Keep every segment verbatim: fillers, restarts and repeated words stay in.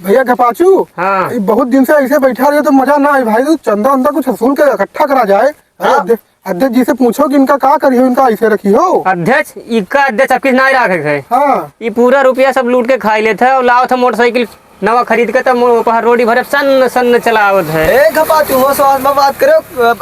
भैया घपाचू, हाँ। ई बहुत दिन से ऐसे बैठा रहे तो मजा ना आए भाई, तू चंदा उंदा कुछ वसूल के इकट्ठा करा जाए। अरे हाँ। अध्य-, अध्यक्ष जी से पूछो कि इनका का करी हो, इनका ऐसे रखी हो। अध्यक्ष, इका अध्यक्ष अब किस नाई राखे है। हाँ। ई पूरा रुपया सब लूट के खाई लेत है और लावत है मोटरसाइकिल नवा खरीद के, तब मो-, पहर रोडी भरे सन्न सन्न चलावत है। ए घपाचू, होश हवास में बात करे,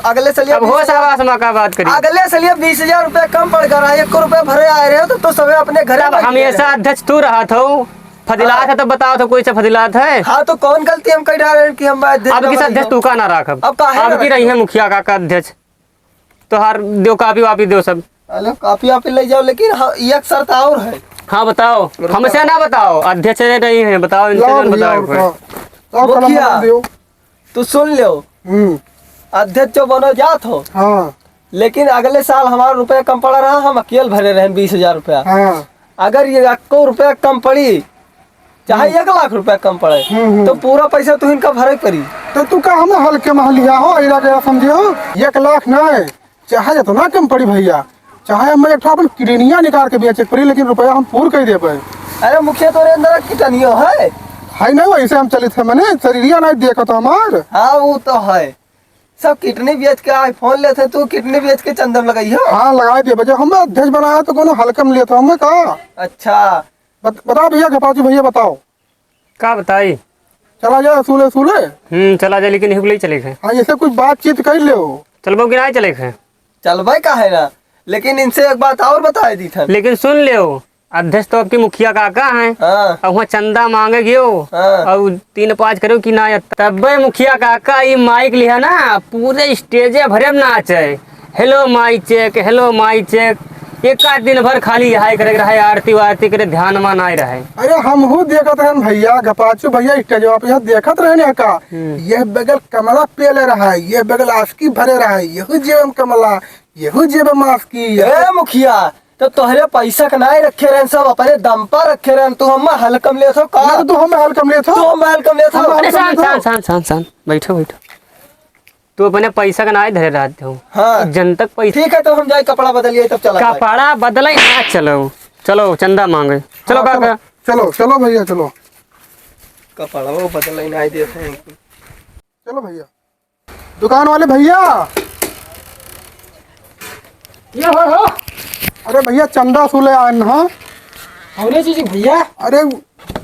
अगले सलिया अब होश हवास में का बात करी? अगले सलिया बीस हजार रुपया कम पड़ गया रहा, एक रुपया भरे आए रहे हो तो, तो सबे अपने घरे तब बैठ गए हमेशा रहे। अध्यक्ष तू रहत हो, फदिलात हाँ। है तब बताओ तो कोई से फदिलात है? हाँ, तो कौन गलती हम कर रहे हैं कि हम अध्यक्ष अब की ना अध्यक्ष बनी तू का ना राखब? अब काहे ना अब की रही रखब? है मुखिया काका अध्यक्ष, तोहार देव कापी वापी देव सब। अरे कापी वापी ले जाओ, लेकिन हाँ, एक शर्त और है। हाँ बताओ, रुको। हमसे ना बताओ, अध्यक्ष नहीं है, बताओ इनसे लाओ जौन भैया, बताओ और कोई। का? लाओ कलम मुखिया, दियो। तू सुन लो। हम्म। अध्यक्ष जो बनो जात हो, हाँ। लेकिन अगले साल हमारा रुपया कम पड़ा रहा, हम अकेल भरे रहे बीस हजार रुपया। हाँ। अगर ये अक्को रुपया कम पड़ी, चाहे हम्म। एक लाख रुपया कम पड़े, हम्म, हम्म। तो पूरा पैसा तू इनका भरे पड़ी। तो तू का हम हल्के में लिया हो, इरा गया समझे हो? एक लाख नहीं, चाहे जितना कम पड़ी भैया, चाहे हम एक ठो अपन किडनिया निकाल के बेचे के पड़ी, लेकिन रुपया हम पूर कर देबे। अरे मुखिया, तोरे अंदर किडनियो है? है नहीं, वैसे हम चलित है, मने शरीरिया नहीं देखत हमार। हाँ, वो तो है। सब किडनी बेच के iPhone लेत है, तू किडनी बेच के चंदन लगाई हो? हाँ, लगाई देबे। जब हमें अध्यक्ष बनाया तो कोनो हल्का में लेत हो हमें का? अच्छा। बत-, बताओ भैया, घपाचू भैया बताओ। का बताई? चला जाए असूले, असूले। हम्म, चला जाए, लेकिन हिकुले ही चले गए। हाँ, ऐसे कुछ बातचीत कर ले हो। चलबो कि ना चले गए? चलबे का है ना, लेकिन इनसे एक बात और बताए दी था। लेकिन सुन ले हो, अध्यक्ष तो आपके मुखिया काका हैं। हाँ। और वहाँ चंदा मांगे गयो। हाँ। और तीन पाँच करो कि ना, तब्बे मुखिया काका ये माइक लिया ना, पूरे स्टेजे भरे में नाचे। "Hello mic check, hello mic check।" एक आध दिन भर खाली यही करे रहे, आरती वारती करे, ध्यान मा नाई रहे। अरे हमहू देखत रहन भैया, घपाचू भैया स्टेजवा पे यहाँ देखत रहन यहाँ का। हम्म। यह बगल कमला पेले रहा है, यह बगल आस्की भरे रहा है, यहू जेब में कमला, यहू जेब में आस्की। ए मुखिया, तो तोहरे पैसा के नाई रखे रहन, सब अपने दम पर रखे रहन, तू हम्मा हल्कम लेत हो का? ना, तू हम्मा हल्कम लेत हो। तू हम्मा हल्कम लेत हो। हम्मा अरे हल्कम शांत, लेत हो। शांत, शांत, शांत, शांत। बैठो, बैठो। तू अपने पैसा के नाई धरे रहत हो। हाँ। जन तक पैसा ठीक है, तो हम जाए कपड़ा बदलिए, तब चला जाए। कपड़ा बदले ना चलो। चलो, चंदा मांगे। चलो हाँ, काका। चलो, चलो, चलो भैया, चलो। कपड़ा वो बदले नाई देते हैं। चलो भैया। दुकान वाले भैया। ये हो, हो। अरे भैया, चंदा वसूले आए हैं। कौने चीज भैया? अरे,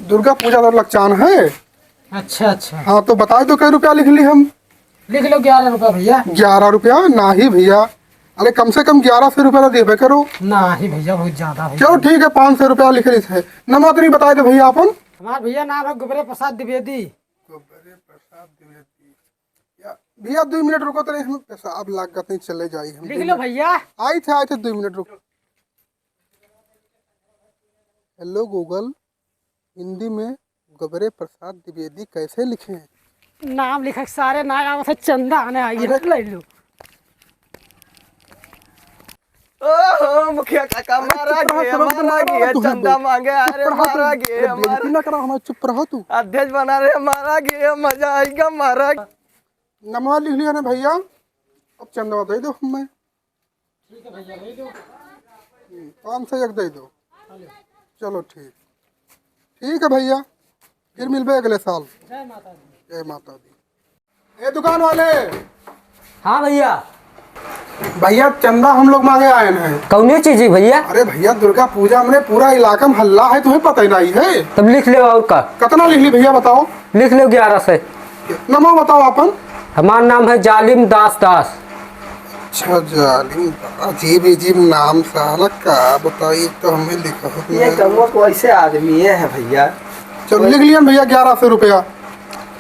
दुर्गा पूजा तो लक्षान है। अच्छा, अच्छा। हाँ, तो बताए तो कै रुपया लिख ली हम। लिख लो ग्यारह रुपया भैया। ग्यारह रुपया? नाही भैया, अरे कम से कम ग्यारह सौ रुपया तो देबे करो। नाही भैया, बहुत ज्यादा है। चलो ठीक है, पाँच सौ रुपया लिख ली है। नंबर तो नहीं बताए दे भैया अपन। हमार भैया नाम है गुबरे प्रसाद द्विवेदी। गुबरे प्रसाद द्विवेदी। या, भैया, दो मिनट रुको, तो इसमें पेशाब लाग गत नहीं, चले जाई हम। लिख लो भैया। आई थे, आई थे, दो मिनट रुको। Hello Google, हिंदी में गुबरे प्रसाद द्विवेदी कैसे लिखें? नाम लिखक सारे ना आवत है, चंदा आने आई है, अरे। ले लो। ओहो, मुखिया काका, मारा चुप रहो, गए, शर्म मारा मारो गए, तू, चंदा मांगे, अरे चुप रहो तू, मारा गए, अरे बेइज्जती मारा। ना करा हमारा, चुप रहो तू। अध्यक्ष बना रहे, मारा गए, मजा आएगा, मारा। नमवा लिख लिया ना भैया, अब चंदवा दे दो हमें। ठीक है भैया, दे दो। हम्म, पाँच सौ एक दे दो। चलो ठीक, ठीक है भैया, फिर मिलबे अगले साल। जय माता दी। जय माता दी। ए दुकान वाले। हाँ भैया। भैया, चंदा हम लोग मांगे आए हैं। कौने चीज है भैया? अरे भैया, दुर्गा पूजा हमने पूरा इलाका में हल्ला है, तुम्हें पता ही नहीं है। तब लिख ले और का। कितना लिख ली भैया, बताओ। लिख लो ग्यारह सौ। नमो बताओ अपन। हमार नाम है जालिम दास दास। अच्छा, जालिम, अजीब अजीब नाम साला, का बताई, तो हमें लिखा हो ये नहीं। कमवा को ऐसे आदमी ये है भैया। चलो, लिख लिया भैया, ग्यारह सौ रुपया।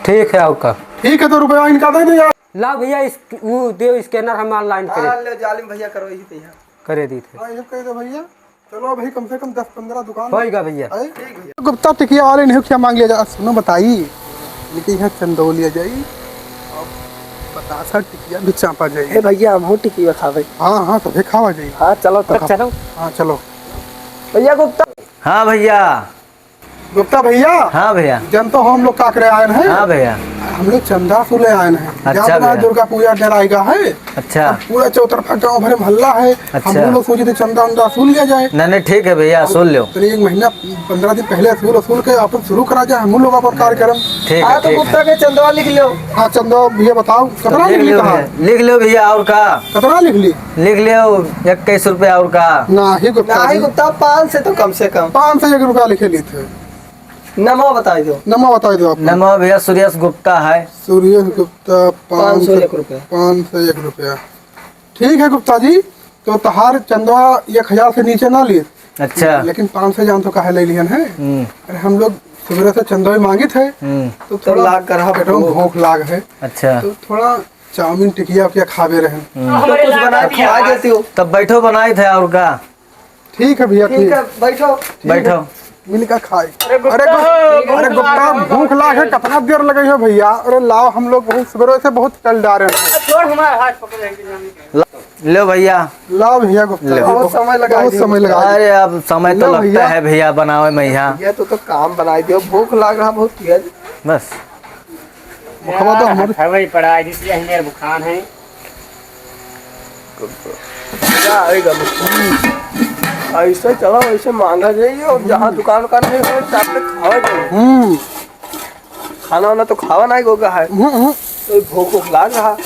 ठीक है, आपका। ठीक है, तो रुपया इनका दे दो यार। ला भैया, इस, वो दे scanner, हम online करे। हाँ, ले जालिम भैया, करो यही तो यहाँ। करे दी थे। हाँ, ये कह दो भैया। चलो भाई, कम से कम दस पन्द्रह दुकान होएगा भैया। है? गुप्ता टिकिया वाले नहीं क्या मांग लिया जा, सुनो बताई, लेकिन यहाँ चंदौलिया जाई, अब बतासा टिकिया भी चापा जाई। ए भैया, हम हो टिकिया खावे। हाँ, हाँ, तबे खावा जाई। हाँ, चलो तो। चलो। हाँ, चलो। भैया गुप्ता। हाँ भैया। गुप्ता भैया। हाँ भैया। जनतो हम लोग का करे आए हैं? हाँ भैया। हम लोग चंदा वसूले आए हैं। अच्छा जात भैया। दुर्गा पूजा डराएगा है। अच्छा। अब पूरा चौतरफा गाँव भर में हल्ला है। अच्छा। हम लोग सोचे थे चंदा उंदा वसूल लिया जाए। नहीं, नहीं, ठीक है भैया, वसूल लो। तो एक महीना, पन्द्रह दिन पहले वसूल, वसूल के अपन शुरू करा जाए, हम लोग अपन कार्यक्रम। ठीक है, हाँ, तो ठीक है। गुप्ता के चंदवा लिख लो। हाँ, चंदवा भैया बताओ, तो कितना लिख लिख लो लिया था? भैया, लिख लो भैया, और का? कितना लिख ली? लिख लियो, इक्कीस रुपया और का? नाही गुप्ता नाही जी। गुप्ता, पाँच सौ तो कम से कम। पाँच सौ एक रुपया लिखे ली थे। नमो बताई दो। नमो बताई दो आपको। नमो भैया, सुरेश गुप्ता है। सुरेश गुप्ता, पाँच सौ एक रुपया। पाँच सौ एक रुपया। ठीक है गुप्ता जी, तो तहार चंदवा एक हजार से नीचे ना लिए। अच्छा। लेकिन पाँच सौ जान तो काहे ले लिहन है? हम्म। अरे हम लोग सुबह से चंदवा मांगित है, हम्म। तो तो थोड़ा लाग कर पेटवा में भूख। भूख लाग है। अच्छा। तो थोड़ा चाउमीन टिकिया उकिया खावे रहन। हम्म। तो कुछ बना के खा देती हो। तब बैठो, बनाई थे और का? ठीक है भैया, ठीक ठीक। है, बैठो। ठीक है। बैठो। मिल का खाए। अरे गुप्ता, अरे गुप्ता, अरे गुप्ता, भूख लाग है, कितना देर लगे हो भैया? अरे लाओ, हम लोग बहुत सवेरे से बहुत चल जा रहे हैं। छोड़ हमारा हाथ पकड़ लेंगे। ला-, लो भैया। लाओ भैया गुप्ता, लो। बहुत समय लगा बहुत दियो। समय लगा दियो। अरे अब समय तो लो लगता भैया। है भैया बनावे में यहाँ। ये तो, तो काम बनाई दियो, भूख लाग रहा बहुत तेज। बस। मुखवा तो हमारे हथवा ही पड़ा है, जिसलिए हमें बुखार है। क्या आएगा मुखवा? ऐसे चलो, ऐसे मांगा जाइए और जहाँ दुकान उकान नहीं हो, चाट में खावा जाइए। हम्म। खाना वाना तो खावा नहीं गोगा है। हम्म, हम्म। तो भूख भूख लाग रहा।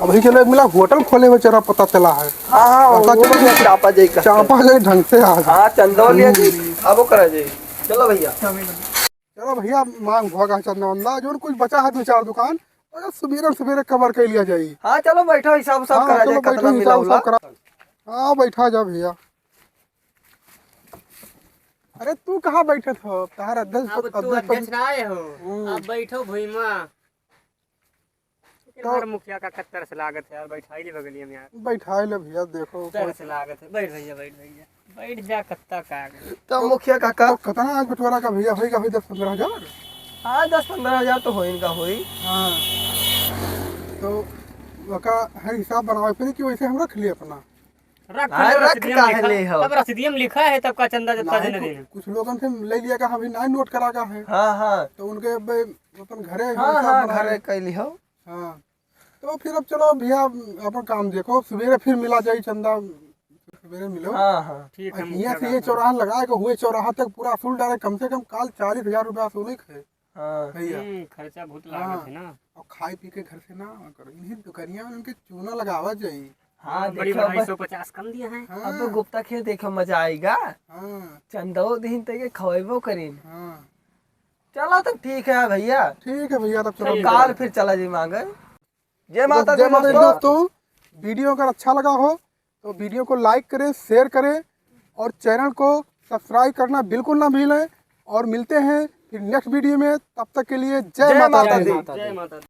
अभी चलो, एक मिला होटल खोले हुए चला, पता चला है। हाँ, हाँ, पता वो चला भी चापा जाए करके। चापा जाए ढंग से आज। हाँ, चंदौलिया जी, हम्म। खाबो करा जाए। चलो भैया। चलो भैया, मांग भोगा चंदा वंदा, जो कुछ बचा है दो चार दुकान, अगर सुबेरे सुबेरे कवर कर लिया जाए। हाँ, चलो बैठो, हिसाब उसाब हाँ, करा चलो जाए, बैठो, कितना मिला हिसाब उसाब उला। करा। हाँ, बैठा जा भैया। अरे तू कहाँ बैठत हो? तहार अध्यक्ष अब पद-, तू अध्यक्ष अध्यक्ष पद-, ना आए हो, हम्म। अब बैठो भुइमा। तो हमार मुखिया का तरस लागत है यार, बैठाई ले बगलिया में यार। बैठाई ले भैया, देखो, तरस लागत है, बैठ भैया, बैठ भैया, बैठ जा, कत्ता का। तो मुखिया काका। तो कितना आज बंटवारा का भैया होई का होई दस पन्द्रह हजार? हाँ, दस पन्द्रह हजार तो होई इनका होई। हाँ। तो ओका है हिसाब बनावे पड़ी कि वैसे हम रख लिए अपना। रख हाँ, ले, रख रसीदिया में काहे लिखा, ले हो? तब रसीदिया में लिखा है, तब का चंदा जब नहीं, ताजे न कु-, देना। कुछ लोगन से ले लिया का, अभी नहीं नोट करा का है। हाँ, हाँ। तो उनके अब अपन घरे हाँ, हिसाब हाँ, बनाए। घरे कैली हो। हाँ। तो फिर अब चलो भैया, अपन काम देखो, सुबेरे फिर मिला जाई चंदा, सुबेरे मिलो। हाँ, हाँ। ठीक है, अब हियाँ मुखिया से ये साहब। चौराहा लगाए के हुए चौराहा तक पूरा वसूल डाले, कम से कम काल चालीस हजार रुपया वसूले के है। हाँ। भैया। हम्म, खर्चा बहुत लागत हाँ। है ना। और खाए पी के घर से ना करो, इन्हीं दुकनिया में उनके चूना लगावा जाई। हाँ, हाँ, बड़ी देखो, बड़ी अब सौ पचास कम दिया है। हाँ। अब तो गुप्ता खेल देखो, मजा आएगा। हाँ। चंदो दिन तक के खवेबो करीन। हाँ। चलो, तब ठीक है भैया। ठीक है भैया, तब चलो। तो काल फिर चला जी मांगे। जय तो माता जय दी माता दी दोस्तों। दोस्तों, वीडियो अगर अच्छा लगा हो तो वीडियो को like करें, शेयर करें और चैनल को सब्सक्राइब करना बिल्कुल ना भूलें। और मिलते हैं फिर नेक्स्ट वीडियो में, तब तक के लिए जय जय माता माता दी। दी। जय माता दी।